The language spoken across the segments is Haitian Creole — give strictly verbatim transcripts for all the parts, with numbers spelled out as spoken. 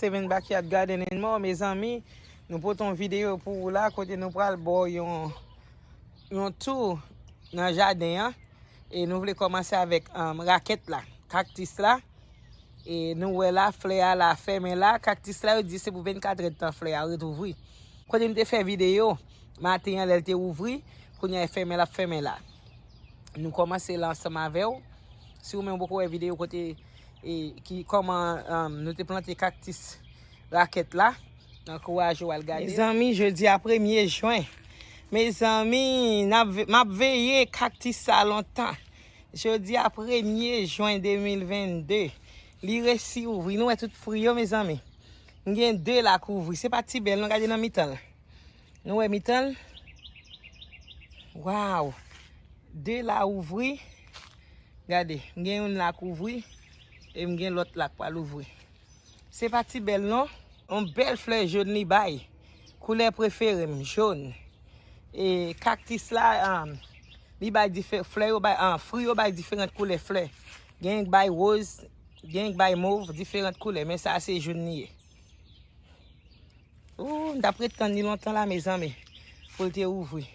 Seven Backyard Garden and More, mezanmi. Nou pote yon videyo pou ou la, kote nou pral ba w yon, yon tou nan jaden an. E nou vle kòmanse avèk, um, rakèt la, kaktis la. E nou wè la, flè a la fèmen la. Kaktis la, yo di se pou vennkat èdtan flè a ret ouvri. Kote m te fè videyo, maten an, lè l te ouvri, kounye a, e fèmen l ap fèmen la. Nou kòmanse la ansanm avè w. Si ou menm ou poko wè videyo kote, e, ki, kòman, um, nou te plante kaktis rakèt la, ankouraje w al gade. Mezanmi, jodi a premye jen. Mezanmi, n ap ve-, m ap veye kaktis sa lontan. Jodi a premye jen de mil vennde. Li resi ouvri. Nou wè tout fri yo, mezanmi. M gen de la k ouvri. Se pa ti bèl, nou gade nan mitan l. Nou wè mitan l? Waw! De la ouvri. Gade, m gen youn la k ouvri. E m gen lòt la k pral ouvri. Se pa ti bèl non. Yon bèl flè jòn li bay. Koulè prefere m, jòn. E kaktis la, um, li bay dife-, flè yo bay, ah, fri yo bay diferan koulè flè. Gen k bay woz, gen k bay mov, diferan koulè. Men sa se jòn li ye. Ooh, m t ap ret tann li lontan la, mezanmi, pou l te ouvri.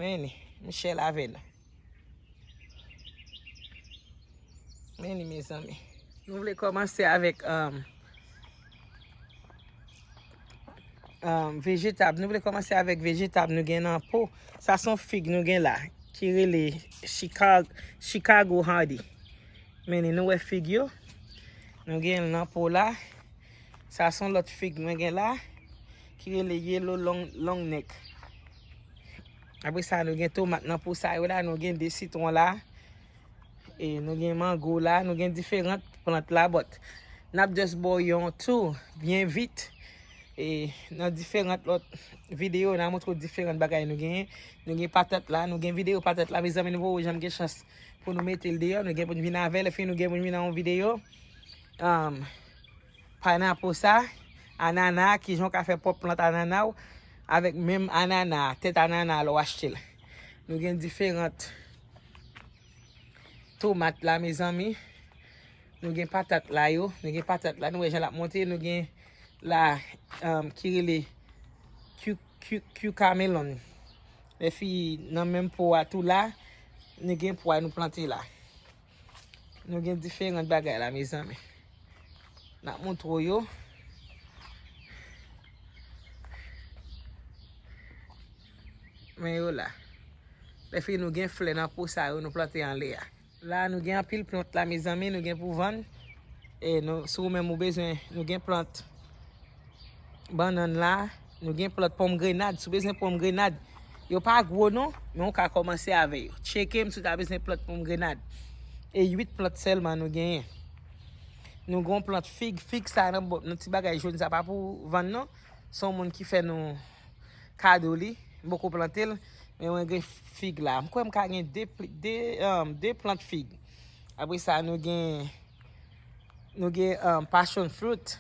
Men li, m chèl avè l. Men li, mezanmi. Nou vle kòmanse avèk, um, um, vejetab. Nou vle kòmanse avèk vejetab nou gen nan po. Sa se yon fig nou gen la, ki rele Chicago, Chicago Hardy. Men li, nou wè fig yo. Nou gen l nan po la. Sa se yon lòt fig mwen gen la, ki rele Yellow Long, Long Neck. Apre sa, nou gen tomat nan po sa yo la, nou gen de sitwon la, e nou gen mango la, nou gen diferan plant la, but n ap just ba w yon tou byen vit. E nan diferan lòt videyo, n a montre w diferan bagay nou genyen. Nou gen patat la, nou gen videyo patat la, mezanmi, nou poko janm gen chans pou nou mete l deyò, nou gen pou n vin avè l, epi nou gen pou n vin nan yon videyo. Um, Paynapo sa, anana, kijan w ka fè pwòp plant anana w avèk menm anana, tèt anana lè w achte l. Nou gen diferan tomat la, mezanmi. Nou gen patat la yo, nou gen patat la, nou wè jan l ap monte, nou gen la, um, ki rele cu-, cu-, cucamelon. Lèfi nan menm po a tou la, nou gen pwa nou plante la. Nou gen diferan bagay la, mezanmi. N ap montre w yo. Men yo la. Lèfi nou gen flè nan po sa yo nou plante anlè a. La, nou gen anpil plant la, mezanmi, nou gen pou vann. E nou, si ou menm ou bezwen, nou gen plant bannann la, nou gen plant ponmgrenad. Si w bezwen ponmgrenad, yo pa gwo non, men ou ka kòmanse avè yo. Tcheke m si w ta bezwen plant ponmgrenad. E uit plant sèlman nou genyen. Nou gen yon plant fig, fig sa nan bò, nan ti bagay jòn sa pa pou vann non. Se yon moun ki fè nou kado li, m poko plante l, men mwen gen fig la. M kwè m ka gen de pli-, de, um, de plant fig. Apre sa, nou gen, nou gen, um, passion fruit.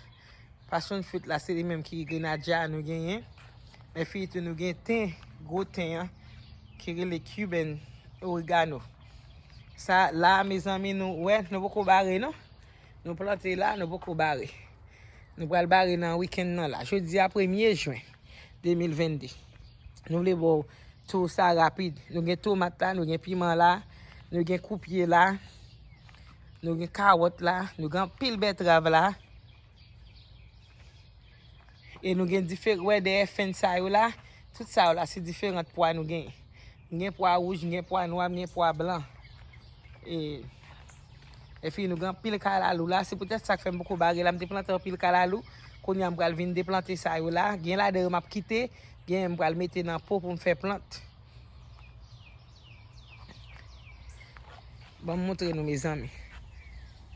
Passion fruit la, se li menm ki grenadya nou genyen. Men fi tou, nou gen ten, gwo ten an, ki rele Cuban oregano. Sa la, mezanmi, nou wè, nou poko bare non. Nou plante la, nou poko bare. Nou pral bare nan wikenn nan la. Jodi a premye jen de mil vennde. Nou vle ba w tou sa rapid. Nou gen tomat la, nou gen piman la, nou gen koupye la, nou gen kawòt la, nou gen anpil bètrav la. E nou gen dife-, wè dèyè fèn sa yo la, tout sa yo la, se diferan pwa nou genyen. M gen pwa wouj, m gen pwa nwa, m gen pwa blan. E, epi nou gen anpil kalalou la. Se poutèt sa k fè m poko bare la. M te plante anpil kalalou. Kounye a m pral vin deplante sa yo la. Gen ladan yo m ap kite. Gen m pral mete nan po pou m fè plant. Ban m montre nou, mezanmi.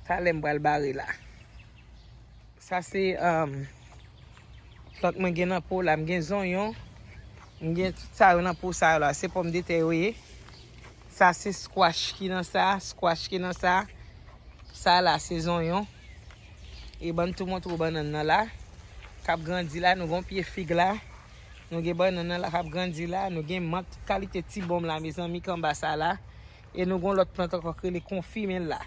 Talè m pral bare la. Sa se, um, plant mwen gen nan po la. M gen zonyon. M gen tout sa yo nan po sa yo la. Se pòmdetè yo ye. Sa se squash ki nan sa. Squash ki nan sa. Sa la se zonyon. E ban m tou montre w bannann nan la. K ap grandi la. Nou gen yon pye fig la. Nou gen bannann nan la k ap grandi la. Nou gen mant kalite ti bonm la, mezanmi, k anba sa la. E nou gen yon lòt plant ankò k rele konfi, men l la.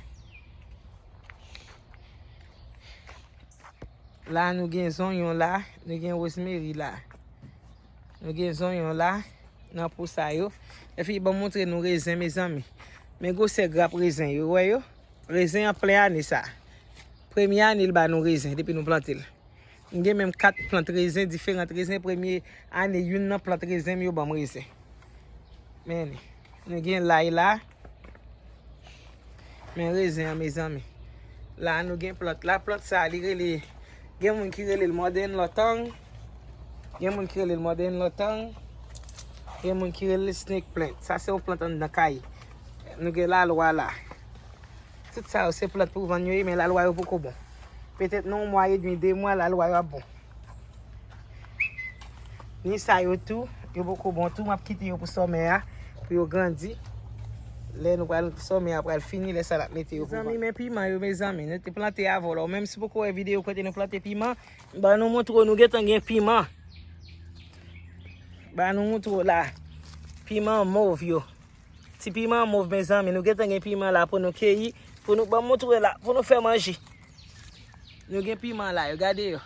La, nou gen zonyon la, nou gen wozmeri la. Nou gen zonyon la, nan po sa yo. Epi, ban m montre nou rezen, mezanmi. Men gwosè grap rezen yo, wè yo? Rezen an plen ane sa. Premye ane l ba nou rezen, depi nou plante l. M gen menm kat plant rezen, diferan rezen. Premye ane, youn nan plant rezen m yo ban m rezen. Men, nou gen lay la. Men rezen an, mezanmi. La, nou gen plant la. Plant sa, li rele, gen moun ki rele l modern lotang. Gen moun ki rele l modern lotang. Gen moun ki rele l snake plant. Sa, se yon plant anndan kay. Nou gen lalwa la. Tout sa yo, se plant pou vann yo ye, men lalwa yo poko bon. Petèt nan yon mwa edmi, de mwa, lalwa yo ap bon. Ni sa yo tou, yo poko bon tou. M ap kite yo pou sòmè a, pou yo grandi. Lè nou pral, sòmè a pral fini, lè sa n ap mete yo pou vann. Mezanmi, men piman yo, mezanmi. Nou te plante avè w la. Ou menm si w poko wè videyo kote nou plante piman, ban nou montre w, nou gentan gen piman. Ban nou montre w la. Piman mov yo. Ti piman mov, mezanmi. Nou gentan gen piman la pou nou keyi, pou nou, ban m montre w la, pou nou fè manje. Nou gen piman la, yo, gade yo.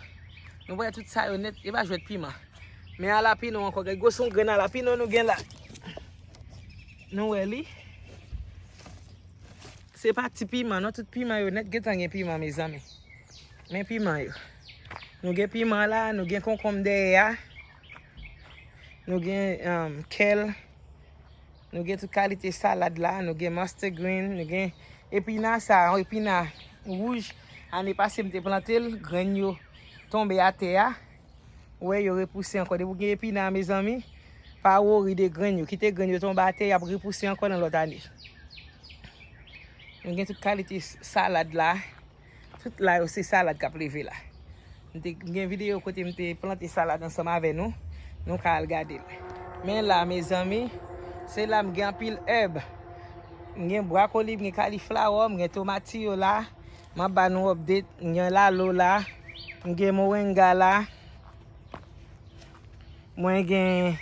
Nou wè tout sa yo nèt, e pa jwèt piman. Men alapino ankò, gade gwo son grenn alapino nou gen la. Nou wè li. Se pa ti piman, non, tout piman yo nèt, gentan gen piman, mezanmi. Men piman yo. Nou gen piman la, nou gen konkonm dèyè a. Nou gen, um, kèl. Nou gen tout kalite salad la, nou gen mustard green, nou gen epina sa, yon epina wouj. Ane pase m te plante l, grenn yo tonbe atè a. Ou wè yo repouse ankò. Depi w gen epina, mezanmi, pa wori de grenn yo. Kite grenn yo tonbe atè, y ap repouse ankò nan lòt ane. Nou gen tout kalite s-, salad la. Tout la yo se salad k ap leve la. M te gen videyo kote m te plante salad ansanm avè nou. Nou ka al gade l. Men la, mezanmi, se la m gen anpil èb. M gen bwakoli, m gen kaliflawa, m gen tomati yo la. M ap ba nou update. M gen lalo la. M gen moringa la. Mwen gen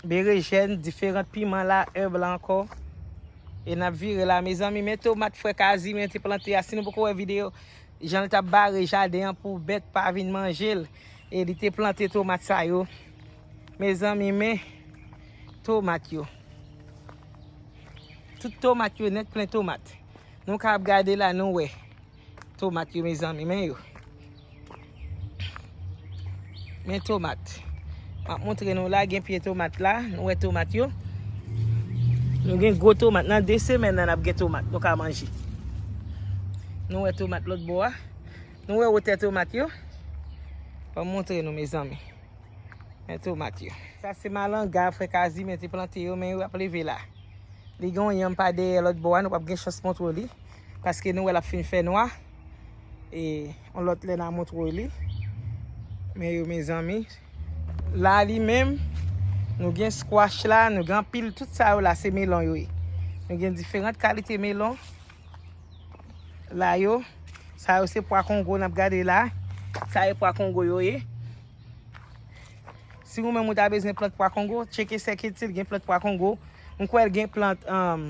berejèn, diferan piman la, èb la ankò. E n ap vire la, mezanmi. Men tomat frè Kazi, men te plante a. Si nou poko wè videyo, jan l t ap bare jaden an pou bèt pa vin manje l. E li te plante tomat sa yo. Mezanmi, men tomat yo. Tout tomat yo nèt plen tomat. Nou ka ap gade la, nou wè. Tomat yo, mezanmi, men yo. Men tomat. M ap montre nou la, gen pye tomat la. Nou wè tomat yo. Nou gen gwo tomat. Nan de semèn nan, n ap gen tomat. Nou ka manje. Nou wè tomat lòt bò a. Nou wè wotè tomat yo. Ban m montre nou, mezanmi. Men tomat yo. Sa se malanga, frè Kazi, men te plante yo, men yo ap leve la. Li gen yon yanm pa dèyè lòt bò a, nou p ap gen chans montre w li. Paske nou wè l ap fin fè nwa. E, yon lòt lè n a montre w li. Men yo, mezanmi. La, li menm, nou gen squash la, nou gen anpil, tout sa yo la, se melon yo ye. Nou gen diferan kalite melon. La yo, sa yo se pwa Kongo n ap gade la. Sa e pwa Kongo yo ye. Si ou menm ou ta bezwen plant pwa Kongo, tcheke Sè Ketil, gen plant pwa Kongo. M kwè l gen plant, um,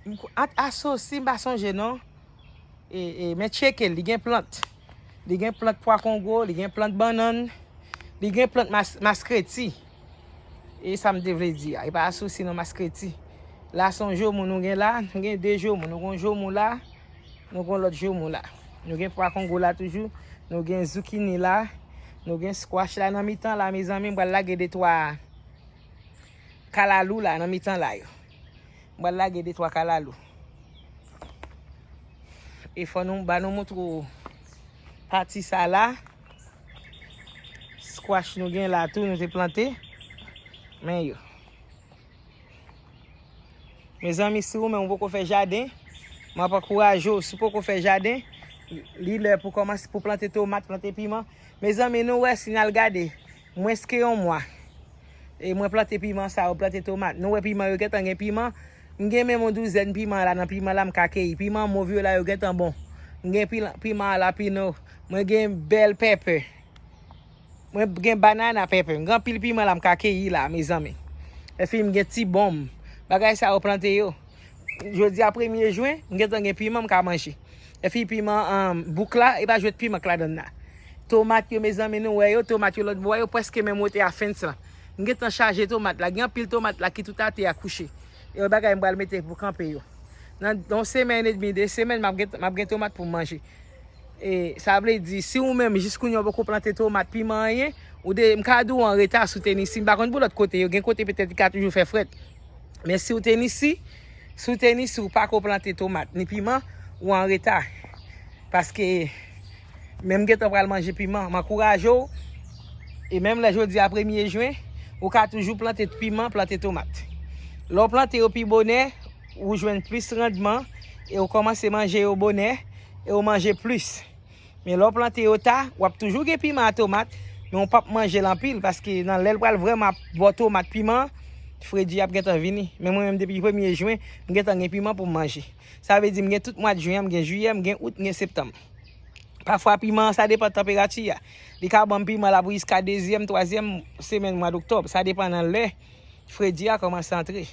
m kw-, ant asosi, m pa sonje non. E, e, men tcheke l, li gen plant. Li gen plant pwa Kongo, li gen plant bannann, li gen plant mas-, maskreti. E sa m te vle di a, e pa asosi non, maskreti. La se yon joumou nou gen la, nou gen de joumou, nou gen yon joumou la, nou gen yon lòt joumou la. Nou gen pwa Kongo la toujou, nou gen zoukini la, nou gen squash la nan mitan la, mezanmi, m pral lage de twa kalalou la nan mitan la yo. M pral lage de twa kalalou. E fò nou, ba nou montre w pati sa la. Squash nou gen la tou, nou te plante. Men yo. Mezanmi, si ou menm ou poko fè jaden, m ap ankouraje w, si w poko fè jaden, li lè pou kòmanse pou plante tomat, plante piman. Mezanmi, nou wè, si n al gade, mwens ke yon mwa. E mwen plante piman sa yo, plante tomat. Nou wè piman yo gentan gen piman. M gen menm yon douzèn piman la nan piman la m ka keyi. Piman mov yo la yo gentan bon. M gen pil-, piman alapino. Mwen gen bèl pèpè. Mwen gen banana pèpè. M gen anpil piman la m ka keyi la, mezanmi. Epi m gen ti bonm. Bagay sa yo plante yo. Jodi a premye jen, m gentan gen piman m ka manje. Epi piman, um, bouk la, e pa jwèt piman k ladann la. Tomat yo, mezanmi, nou wè yo, tomat yo lòt bò, yo prèske menm wotè a fence lan. M gentan chaje tomat la, gen anpil tomat la ki tout atè a kouche. E yon bagay m pral mete pou kanpe yo. Nan yon semèn edmi, de semèn, m ap gen, m ap gen tomat pou m manje. E sa vle di, si ou menm, jis kounye a, ou poko plante tomat, piman, anyen, ou de, m ka di w an reta sou Tennessee, m pa konn pou lòt kote yo, gen kote petèt li ka toujou fè frèt. Men si w Tennessee, si w Tennessee, ou pako plante tomat, ni piman, ou an reta. Paske, menm gentan pral manje piman, m ankouraje w, e menm lè jodi a premye jen, ou ka toujou plante piman, plante tomat. Lè w plante yo pi bonè, ou jwenn plis randman, e ou kòmanse manje yo bonè, e ou manje plis. Men lè w plante yo ta, w ap toujou gen piman a tomat, men w p ap manje l anpil, paske nan lè l pral vrèman ap ba w tomat, piman, fredi ap gentan vini. Men mwen menm, depi premye jen, m gentan gen piman pou m manje. Sa vle di, m gen tout mwa jen an, m gen jiyè, m gen out, m gen septanm. Pafwa, piman an, sa depann tanperati a. Li ka ban m piman la pou jiska dezyèm, twazyèm semèn mwa doktòb. Sa depann nan lè fredi a kòmanse antre.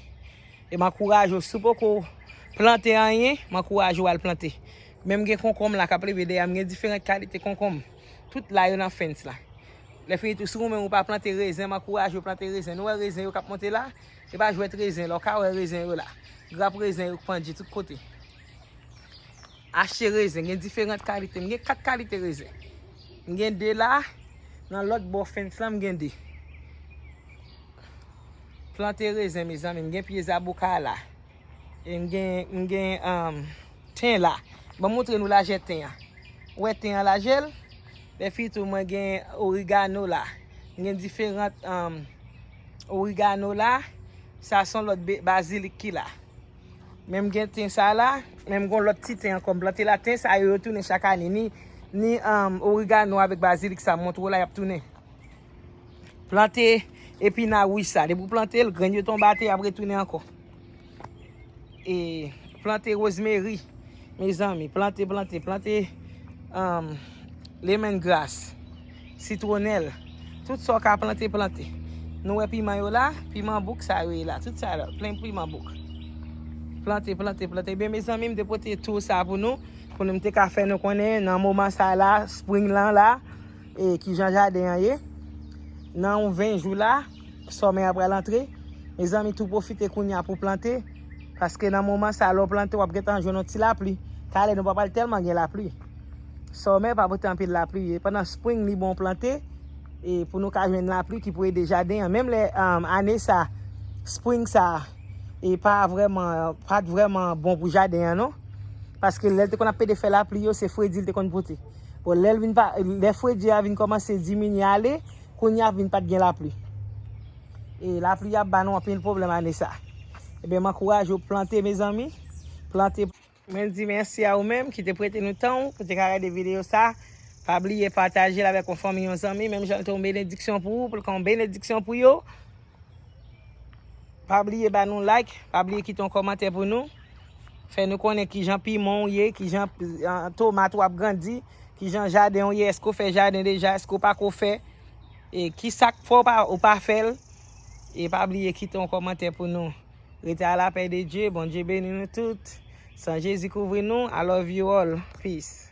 E m ankouraje w, si w poko plante anyen, m ankouraje w al plante. Menm gen konkonm la k ap leve dèyè m, gen diferan kalite konkonm. Tout la yo nan fence la. Lè fini tou, si ou menm ou pa plante rezen, m ankouraje w plante rezen. Nou wè rezen yo k ap monte la? E pa jwèt rezen, la w ka wè rezen yo la. Grap rezen yo k pandje tout kote. Achte rezen, gen diferan kalite. M gen kat kalite rezen. M gen de la, nan lòt bò fence lan, m gen de. Plante rezen, mezanmi, m gen pye zaboka la. E m gen, m gen, um, ten la. Ban m montre nou lajè ten an. Ou wè ten an lajè l? Lè fini tou, mwen gen origano la. M gen diferan, um, origano la. Sa se yon lòt be-, bazilik ki la. Men m gen ten sa la, men m gen lòt ti ten ankò. M plante la, ten sa yo, yo tounen chak ane. Ni, ni, um, origano avèk bazilik sa, m montre w la, y ap tounen. Plante epina wouj sa. Depi w plante l, grenn yo tonbe atè, y ap retounen ankò. E plante rosemary, mezanmi, plante, plante, plante, um, lemon grass, sitwonèl, tout sa w ka plante, plante. Nou wè piman yo la, piman bouk sa yo ye la, tout sa la, plen piman bouk. Plante, plante, plante. Ebyen, mezanmi, m te pote tou sa pou nou, pou nou, m te ka fè nou konnen nan moman sa la, spring lan la, e kijan jaden an ye. Nan yon ven jou la, sòmè a pral antre. Mezanmi, tou pwofite kounye a pou plante, paske nan moman sa, lè w plante, w ap gentan jwenn yon ti lapli. Talè, nou pa pral tèlman gen lapli. Sòmè pa pote anpil lapli. E pandan spring, li bon plante, e pou nou ka jwenn lapli ki pou ede jaden an. Menm lè, um, ane sa, spring sa, e pa vrèman, pa t vrèman bon pou jaden an, non. Paske lè l te konn ap pede fè lapli yo, se fredi l te konn pote. Bon, lè l vin pa, lè fredi a vin kòmanse diminye ale, kounye a vin pa t gen lapli. E lapli ap ba nou anpil pwoblèm ane sa. Ebyen, m ankouraje w plante, mezanmi. Plante. Mwen di mèsi a ou menm ki te prete nou tan w pou te ka gade videyo sa. Pa bliye pataje l avèk yon fanmi, yon zanmi, menm jan l te yon benediksyon pou ou, pou l ka yon benediksyon pou yo. Pa bliye ba nou like, pa bliye kite yon kòmantè pou nou. Fè nou konnen kijan piman w ye, kijan, ah, tomat w ap grandi, kijan jaden w ye, èske w fè jaden deja, èske w pako fè, e kisa k fè w pa, ou pa fè l. E pa bliye kite yon kòmantè pou nou. Rete a lapè de Dye, Bondye beni nou tout. San Jezi kouvri nou, I love you all. Peace.